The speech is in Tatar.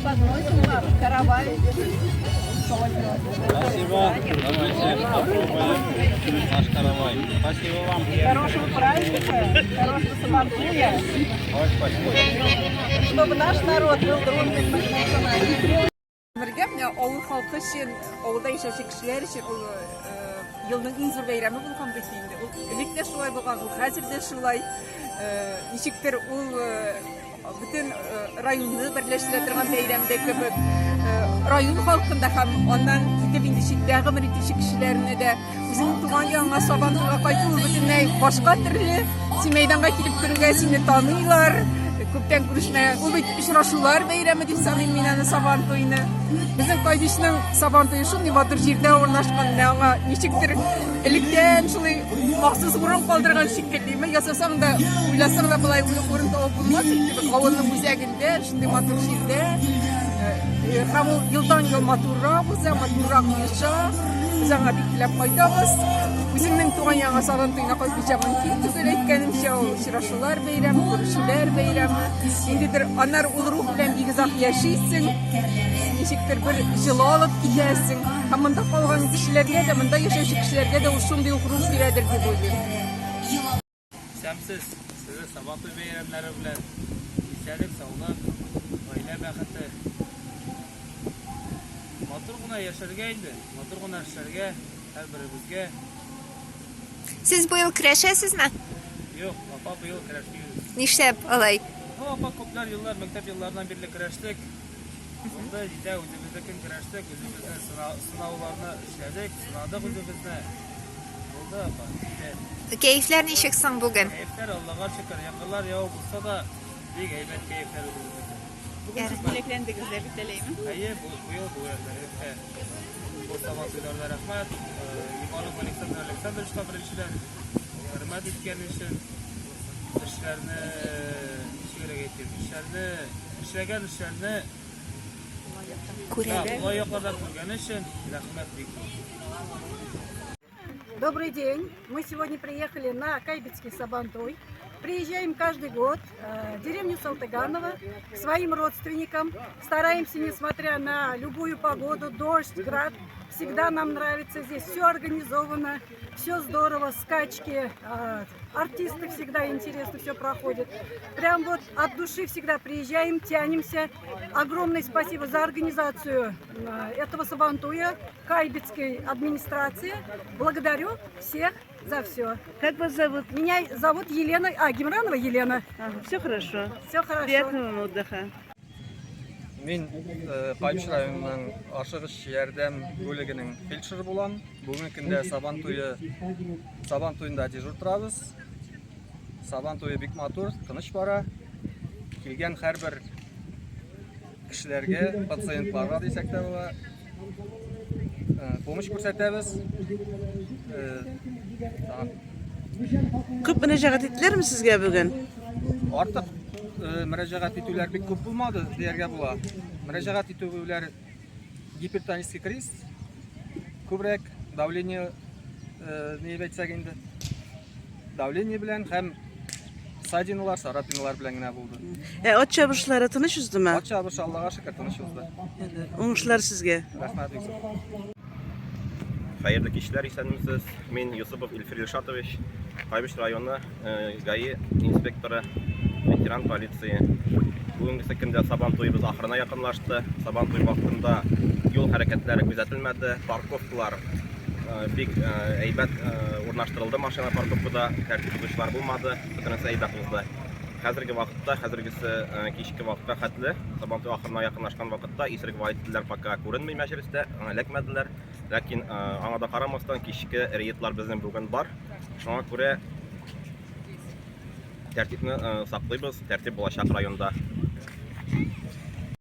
Подносим вам каравай. Спасибо. Давайте попробуем наш каравай. Спасибо вам. Хорошего праздника, хорошего сабантуя. Ой, спасибо. Чтобы наш народ был дружным, национальным. Бергә менә авыл халкы өчен, авылда яшәүче кешеләр өчен ул елның иң зур бәйрәме булган бит инде. Ул элек тә шулай булган, ул хәзер дә шулай. Ничектер ул бөтен районны берләштерә торган бәйрәм дә кебек. Район халкын да һәм аннан китеп инде читтә гомер итүче кешеләрне дә үзеңнең туган ягыңа Сабантуйга кайту ул бөтенләй башка төрле. Син мәйданга килеп керүгә сине таныйлар. Күптән күрешмәгән. Ул бит очрашулар бәйрәме дип саныйм мин аны Сабантуйны. Безнең Кайбычның Сабантуе шундый матур җирдә урнашкан. Менә аңа ничектер электән шулай махсус урын калдырган шикеллеме. Ясасаң да, уйласаң да болай урын табып булмас кебек. Авылның үзәгендә, шундый матур җирдә. Һәм ул елдан-ел матуррак уза, матуррак оеша. Без аңа бик теләп кайтабыз. Үземнең туган ягыма Сабантуена кайтмыйча мөмкин түгел, әйткәнемчә, ул очрашулар бәйрәме, күрешүләр бәйрәме. Ниндидер аннары ул рух белән бик озак яшисең, ничектер бер җылы алып китәсең. Һәм монда калган кешеләргә дә, монда яшәүче кешеләргә дә ул шундый ук рух бирәдер дип уйлыйм. Исәнмесез! Сезне Сабантуй бәйрәмнәре белән! Исәнлек, саулык, гаилә бәхете. Матур гына яшәргә инде, матур гына эшләргә һәрберебезгә. Сез быел көрәшәсезме? Юк, апа, быел көрәшмибез. Нишләп алай? Ну, апа, күпләр еллар, мәктәп елларыннан бирле көрәштек. Булды, җитә, үзебезнекен көрәштек, үзебезнең сынауларны эшләдек, сынадык үзебезне. Булды, апа, җитә. Кәефләр ничек соң бүген? Кәефләр, Аллага шөкер, яңгырлар явып узса да, бик әйбәт кәефләр үзебезнеке. Бүген сез бүләкләндегез дә бит әле, әйеме? Әйе, быел бүләкләндек тә. Бу Сабан туйларына рәхмәт. Иванов Александр Александровичка беренчедән, хөрмәт иткән өчен. Эшләрне, ничегрәк әйтим, эшләрне, эшләгән эшләрне Күрә. Да, уңай яклардан күргән өчен рәхмәт бик зур. Добрый день. Мы сегодня приехали на Кайбицкий Сабантуй. Приезжаем каждый год э, в деревню Салтыганово к своим родственникам. Стараемся, несмотря на любую погоду, дождь, град, всегда нам нравится здесь. Все организовано, все здорово, скачки, э, артисты всегда интересно все проходит. Прям вот от души всегда приезжаем, тянемся. Огромное спасибо за организацию э, этого Сабантуя, Кайбицкой администрации. Благодарю всех за все. Как вас зовут? Меня зовут Елена, а, Гимранова Елена. Ага, все хорошо. Все хорошо. Приятного вам отдыха. Мин э, Кайбыч районының ашыгыч ярдәм бүлегенең фельдшеры булам. Бүгенге көндә Сабан туе Сабан туенда дежур торабыз. Сабан туе бик матур, тыныч бара. Килгән һәрбер кешеләргә, пациентларга дисәк тә була, э, помощь күрсәтәбез. Э, тагын Күп мөрәҗәгать иттеләрме сезгә бүген? Артык э, мөрәҗәгать итүләр бик күп булмады дияргә була. Мөрәҗәгать итүләр гипертонический криз, күбрәк давление э, ни дип әйтсәк инде, давление белән һәм ссадиналар, царапиналар белән генә булды. Ә ат чабышлары тыныч уздымы? Ат чабышы Аллага шөкер тыныч узды. Уңышлар сезгә. Рәхмәт бик зур. Хәерле кичләр, исәнмесез. Мин Юсупов Илфир Илшатович, Кайбыч районы э, ГАИ инспекторы, ветеран полиции. Бүгенгесе көндә Сабан туебыз ахырына якынлашты. Сабан туй вакытында юл хәрәкәтләре күзәтелмәде, парковкалар э, бик э, әйбәт урнаштырылды машина парковкада, тәртип бозучылар булмады, бөтенесе әйбәт узды. Хәзерге вакытта, хәзергесе кичке вакытка хәтле, Сабан туй ахырына якынлашкан вакытта исерек водительләр пока күренми мәҗлестә, эләкмәделәр. Ләкин аңа да карамастан, кичке рейдлар безнең бүген бар. Шуңа күрә тәртипне саклыйбыз, тәртип булачак районда.